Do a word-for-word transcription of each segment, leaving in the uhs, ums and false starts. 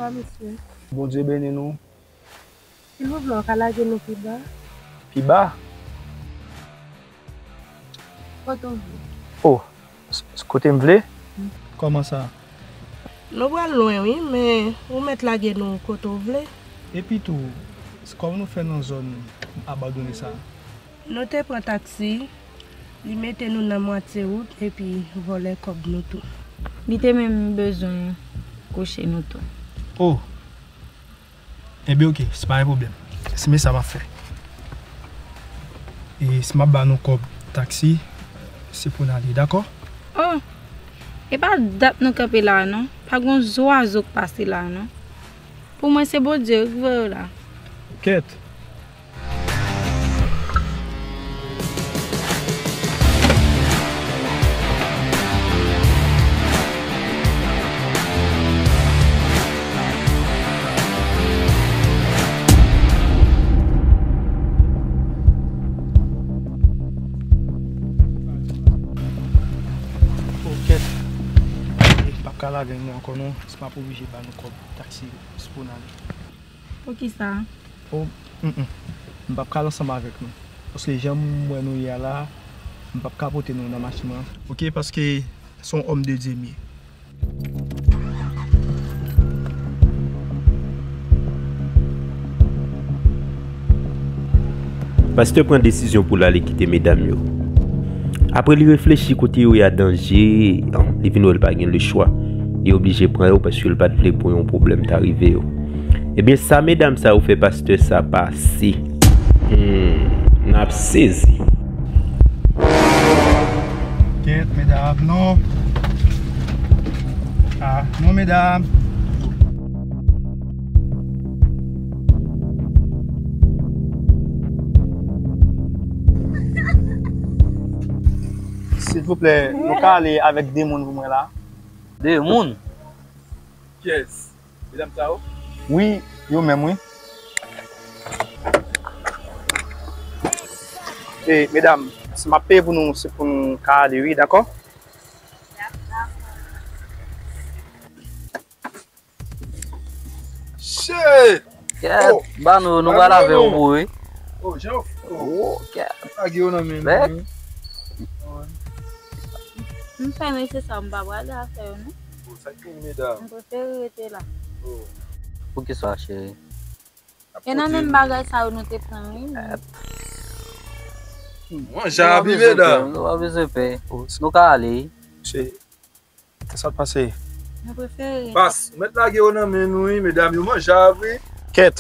Bonswa, mesye. Bondye beni nou. Silvouplè, w ka lage nou pi ba? Pi ba? Kote w vle? Oh, s- s- kote m vle? Kòman sa? Nou pral lwen, wi, men ou mèt lage nou kote w vle. Epi tou, s- kòman nou fè nan zòn abandone sa? Nou te pran taksi, li mete nou nan mwatye wout epi vòlè kòb nou tou. Li te menm bezwen kouche nou tou. Oh! Ebyen, oke, se pa yon pwoblèm. Se men sa m ap fè. E si m ap ba nou kòb taksi, se pou n ale, dakò? Oh! E pa dat nou kanpe la a, non. Pa gon zwazo k pase la a, non. Pou mwen, se Bondye wi k voye w la. Kèt! Oh, kèt. M p ap ka lage nou ankò non, si m ap oblije ba nou kòb taksi, se pou n ale. Poukisa? Oh, mm, mm. M p ap ka al ansanm avèk nou. Paske jan m wè nou ye a la, m p ap ka pote nou nan machin nan. Oke, paske se yon òm de Dye m ye. Pastè pran desizyon pou l ale kite medam yo. Apre li reflechi kote yo ye a danje, li vin wè l pa gen lechwa. Li oblije pran yo paske l pa t vle pou yon pwoblèm ta rive yo. Ebyen, sa medam sa yo fè pastè sa pase. Hmm, n ap sezi. Kèt, medam, non. Ah, non, medam. Silvouplè, nou ka ale avèk de moun pou mwen la? De moun? Kiyès? Medam sa yo? Wi, yo menm, wi. E, medam, si m ap peye pou nou, se pou nou ka ale, wi, dakò? Shit! Kèt, oh, ba nou, nou pral avè w pou wi. Oh, jan, oh. Oh, kèt. Lage yo nan men nou, wi. M fè mesye sa, m pa prale afè yo, non. Oh, sa k gen, medam? M prefere rete la. Oh. Poukisa, cheri? E nan menm bagay sa yo nou te pran, wi. Manje a pi, medam. Nou pa bezwen pè. Nou ka ale. Se, se sa k pase. Nou prefere rete. Pas, ou mèt lage yo nan men nou, wi, medam yo manje a, wi. Kèt.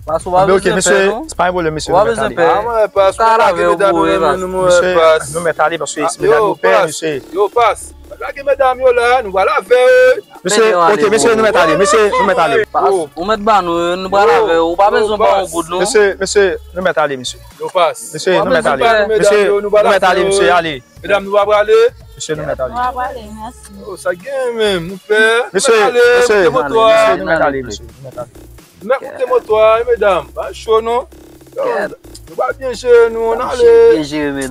Pas ou pa bezwen pè, non. Se pa yon pwoblèm, mesye, nou mèt ale. Ah, mwen, pas, ou mèt lage medam yo nan men nou, mwen, pas. Nou mèt ale, paske se medam nou pè, mesye. Yo, pas. Lage medam yo la, nou pral avè yo. Mesye, oke, mesye, nou mèt ale, mesye, nou mèt ale. Pas, ou mèt ba nou, nou pral avè yo. Ou pa bezwen ba yon goud, non. Mesye, mesye, nou mèt ale, mesye. Yo, pas. Mesye, nou mèt ale. Mesye, nou mèt ale, mesye, ale. Medam, nou pa prale? Mesye, nou mèt ale. Nou pa prale, mèsi. Oh, sa gen menm, nou pè. Mesye, mesye, mesye, nou mèt ale, mesye, nou mèt ale. Mèt koute moto a, wi, medam. Pa cho, non. Yo, nou pa byen jere nou, ann ale.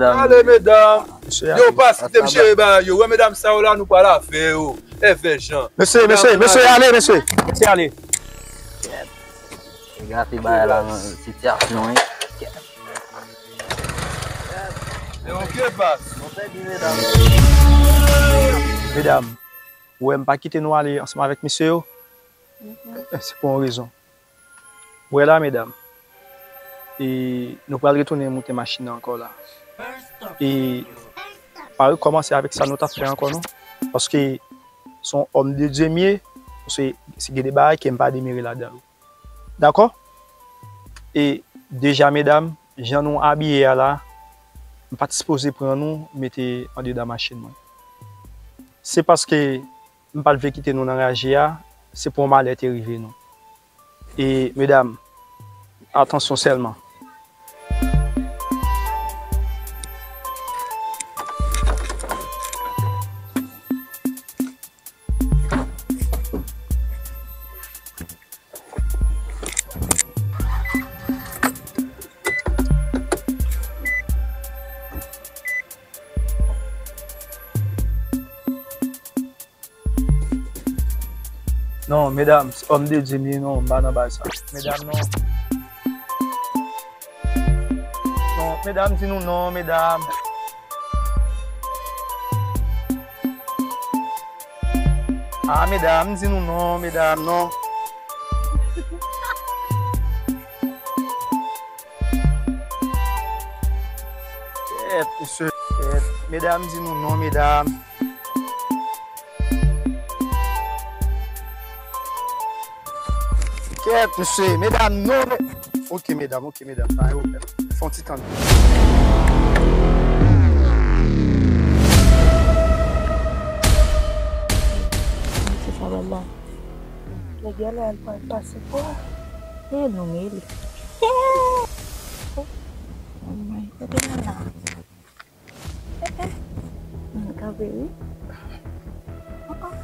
Ann ale, medam. Yo, pas, kite m jere bagay yo. Wè medam sa yo la, nou pral avè yo. Èvè jan. Mesye, mesye, mesye, ale, mesye. Mesye, ale. Gate bagay la nan sitiyasyon, wi. Medam, ou wè m pa kite nou ale ansanm avèk mesye yo, se pou yon rezon. Ou wè la, medam, e nou pral retounen moute machin nan ankò la. E pa rekòmanse avèk sa nou t ap fè ankò, non. Paske se yon òm de Dye m ye, se, se gen de bagay ke m pa demere ladan yo. Dakò? E deja, medam, jan nou abiye a la, m pa t sipoze pran nou mete andedan machin mwen. Se paske m pa t vle kite nou nan raje a, se pou yon malè te rive nou. E, medam, atansyon sèlman. Non, medam, se òm de Dye m ye, non, m pa nan bagay sa. Medam, non. Non, medam, di nou non, medam. Ah, medam, di nou non, medam, non. Kèt, mesye, kèt. Medam, di nou non, medam. Kèt, mesye, medam, non, me-, ok, medam, ok, medam, pa gen pwoblèm. Fè yon ti tan. Nèg yo la, l pral pase kwa? E nou mele. Oh my, gade la la. Eh, eh. Mwen kanpe, wi. Oh, oh.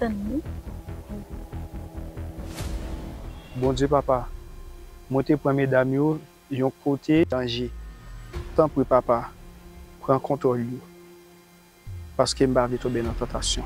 Tann, wi. Bondye, papa, mwen te pran medam yo yon kote danje. Tanpri, papa, pran kontwòl yo. Paske m pa vle tonbe nan tantasyon.